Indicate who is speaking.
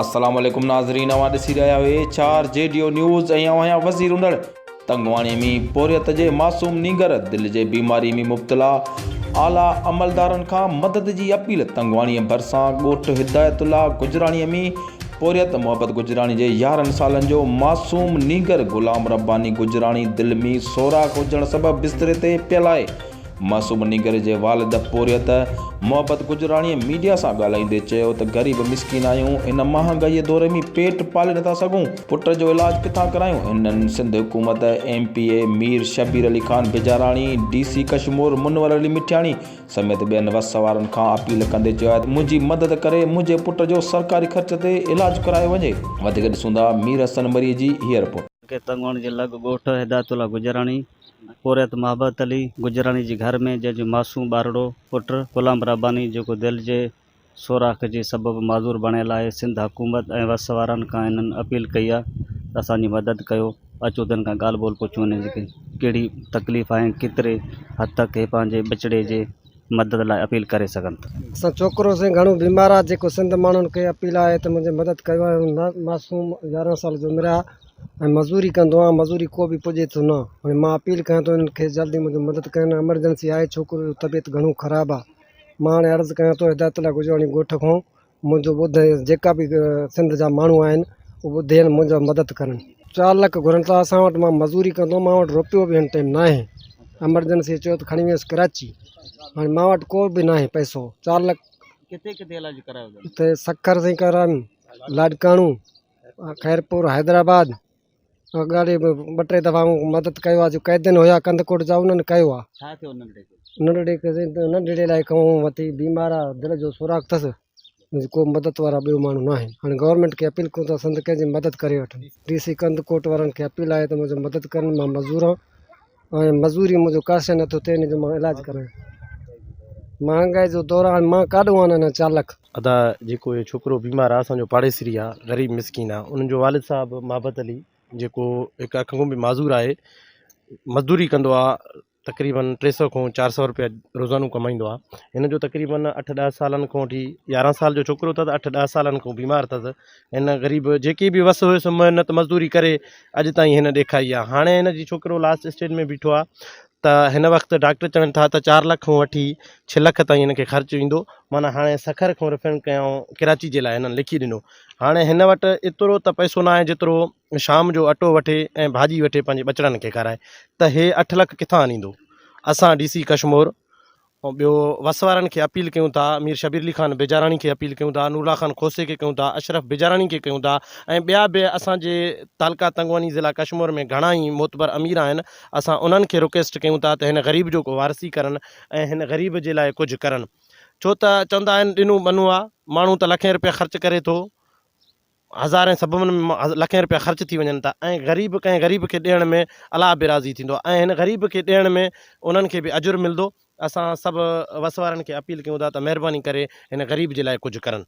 Speaker 1: السلام عليڪم ناظرين اوهان ڏسي رهيا آهيو H R G D O news ۽ آئون آهيان وزير انڙ تنگواڻي ۾ پورهيت جي معصوم نينگر دل جي بيماري ۾ مبتلا اعليٰ عملدارن کان مدد جي اپيل تنگواڻي ڀرسان ڳوٺ هدايت الله گجراڻي ۾ پورهيت محبت گجراڻي جي 11 سالن جو معصوم نينگر غلام رباني گجراڻي دل ۾ سوراخ هجڻ سبب بستري تي پيل آهي معصوم نينگر جي والد پورهيت محبت گجراڻيء ميڊيا سان ڳالهائيندي چيو ته غريب مسڪين آهيون هن مهانگائيء دور ۾ پيٽ پالي نٿا سگهون پٽ جو علاج ڪٿان ڪرايون هنن سنڌ حڪومت M P A Mir Shabbir Ali Khan Bijarani D C Kashmore Munawar Ali Mithiani سميت ٻين وس وارن کان اپيل ڪندي چيو آهي ته منهنجي مدد ڪري منهنجي پٽ جو سرڪاري خرچ تي علاج ڪرايو وڃي وڌيڪ ڏسون ٿا مير حسن مري جي هيء رپورٽ.
Speaker 2: کي تنگوڻ جي لڳ ڳوٺ هدايت الله گجراڻي پورهيت محبت علي گجراڻي جي گهر ۾ جنهن جو معصوم ٻارڙو پٽ غلام رباني جيڪو دل جي سوراخ جي سبب معذور بڻيل آهي سنڌ حڪومت ۽ وس وارن کان هنن اپيل ڪئي آهي ته اسان جي مدد ڪيو اچو ته هن کان ڳالهه ٻولهه پڇون هن جي ڪهڙي تڪليف آهي ۽ ڪيتري حد تڪ هي پنهنجي ٻچڙي جي مدد لاء اپيل ڪري سگهن ٿا.
Speaker 3: اسان ڇوڪرو سائين گهڻو بيمار آ جيڪو سنڌ ماڻهن کي اپيل آهي ته منهنجي مدد ڪيو ۽ معصوم 11 سال جي عمر آ ۽ مزوري ڪندو آهيان مزوري ڪو به پڄي ٿو نه هاڻي مان اپيل ڪيان ٿو انهن کي جلدي منهنجي مدد ڪن ايمرجنسي آهي ڇوڪرو جو طبيعت گهڻو خراب آ مان هاڻي عرض ڪيان ٿو هدايت الله گجواڻي ڳوٺ کان منهنجو ٻڌ جيڪا به سنڌ جا ماڻهو آهن اهي ٻڌين منهنجو مدد ڪرن. چار لک گهرن ٿا اسان وٽ مان مزوري ڪندو مان وٽ روپيو به هن ٽائيم ناهي ايمرجنسي چيو ته کڻي ويس ڪراچي هاڻي مان وٽ ڪو به ناهي پئسو چار لک
Speaker 2: ڪٿي ڪٿي علاج ڪرايو اٿن؟
Speaker 3: اتي سکر سائين ڪرايم لاڙڪاڻو خيرپور حيدرآباد اڳاڙي به ٻه ٽي دفعا مون مدد ڪيو آهي جو قيدين هيا ڪنڌڪوٽ جا انهن ڪيو آهي.
Speaker 2: ڇا ٿيو ننڍڙي کي؟
Speaker 3: ننڍڙي کي سائين ننڍڙي لاء کان وٺي بيمار آهي دل جو سوراخ اٿس ڪو مدد وارا ٻيو ماڻهو ناهن هاڻي گورنمينٽ کي اپيل ڪيون ٿا سنڌ ڪنهن جي مدد ڪري وٺن ڊي سي ڪنڌڪوٽ وارن کي اپيل آهي ته منهنجي مدد ڪن مان مزور آهيان ۽ مزوري منهنجو ڪاسي نٿو ٿئي ان جو مان علاج ڪرايان مهانگائي جو دور آهي مان ڪاڏو آڻان چار لک.
Speaker 4: ادا جيڪو هي ڇوڪرو بيمار آ اسان جو پاڙيسري آ غريب مسڪين آ ان جو والد صاحب محبت علي جيڪو هڪ اک کان به معذور آهي مزدوري ڪندو آ تقريبن ٽي سو کان چار سو روپيا روزانو ڪمائيندو آ هن جو تقريبن اٺ ڏهه سالن کان وٺي يارهن سال جو ڇوڪرو اٿس اٺ ڏهه سالن کان بيمار اٿس هن غريب جيڪي به وس هيس محنت مزدوري ڪري اڄ تائين هن ڏيکائي آ هاڻي هن جي ڇوڪرو لاسٽ اسٽيج ۾ بيٺو آ ته هن وقت ڊاڪٽر چون ٿا ته چار لک کان وٺي ڇهه لک تائين هن کي خرچ ايندو معنيٰ هاڻي سکر کان ريفر ڪيائون ڪراچي جي لاء هنن لکي ڏنو هاڻي هن وٽ ايترو ته پئسو ناهي جيترو شام جو اٽو وٺي ۽ ڀاڄي وٺي پنهنجي ٻچڙن کي کارائي ته هي اٺ لک ڪٿان آڻيندو اسان ڊي سي ڪشمور ۽ ٻيو وس وارن کي اپيل ڪيون ٿا مير شبير علي خان بجاراڻي کي اپيل ڪيون ٿا نورالله خان کوسي کي ڪيون ٿا اشرف بجاراڻي کي ڪيون ٿا ۽ ٻيا به اسان جي تعلقه تنگواني ضلع ڪشمور ۾ گهڻا ئي معتبر امير آهن اسان انهن کي رڪويسٽ ڪيون ٿا ته هن غريب جو ڪو وارثي ڪرن ۽ هن غريب جي لاء ڪجهه ڪرن ڇو ته چوندا آهن ڏنو ٻنو آ ماڻهو ته لکين روپيا خرچ ڪري ٿو هزارين سببن ۾ لکين روپيا خرچ ٿي وڃن ٿا ۽ غريب ڪنهن غريب کي ڏيڻ ۾ الله به راضي ٿيندو آهي ۽ هن غريب کي ڏيڻ ۾ انهن کي به اجر ملندو اسان سڀ وس وارن کي اپيل ڪيون ٿا ته مهرباني ڪري هن غريب جي لاء ڪجهه ڪرن.